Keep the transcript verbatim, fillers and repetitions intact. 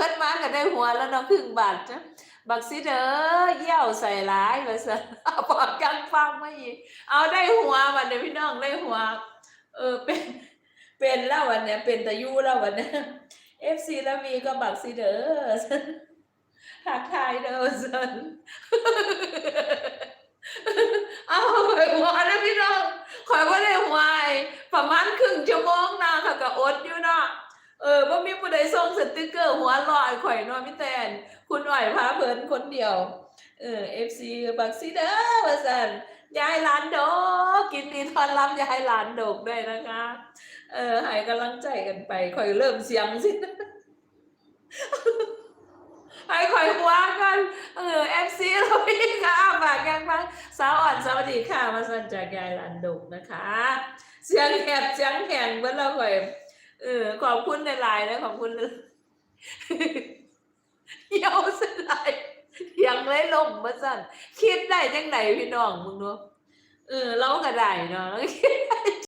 คันมาก็ได้หัวแล้วเนาะ ครึ่งบาทจ้ะ บักซิดเด้อ เยี่ยวใส่หลายว่าซั่น บอกจังฟังมาอีก เอาได้หัวบัดนี้พี่น้อง ได้หัว เออ เป็น เป็นแล้ววันเนี้ย เป็นตายูแล้ววันเนี้ย เอฟซี แล้วมีก็บักซิดเด้อ ทักทายเด้อซั่น เอา ข่อยหัวนะพี่น้อง ข่อยบ่ได้หัว ประมาณครึ่งชั่วโมงนะ ข้อยก็อดอยู่เนาะ เออ บ่มีผู้ใดส่งสติกเกอร์หัวเราะให้ข่อยเนาะ มีแต่คุณอ้อยพาเพลินคนเดียว เออ เอฟซี บักซิดเด้อว่าซั่น ยายหลานดก ยินดีต้อนรับยายหลานดกด้วยนะคะ เออ ให้กำลังใจกันไป ข่อยเริ่มเสียงสิ ให้ข่อยหัวก่อน เออ เอฟซี เราพี่ก็อ้าปากยังฟัง สาวอ่อนสวัสดีค่ะ มาซั่นจากยายหลานดกนะคะ เสียงแหบเสียงแหงเบิดแล้วข่อย เออ ขอบคุณหลายๆนะ ขอบคุณ เยี่ยวใส่หลาย เถียงเลยล่มว่าซั่น คิดได้จังใดพี่น้อง มึงเนาะ เออ เราก็ได้เนาะ เราก็คิดได้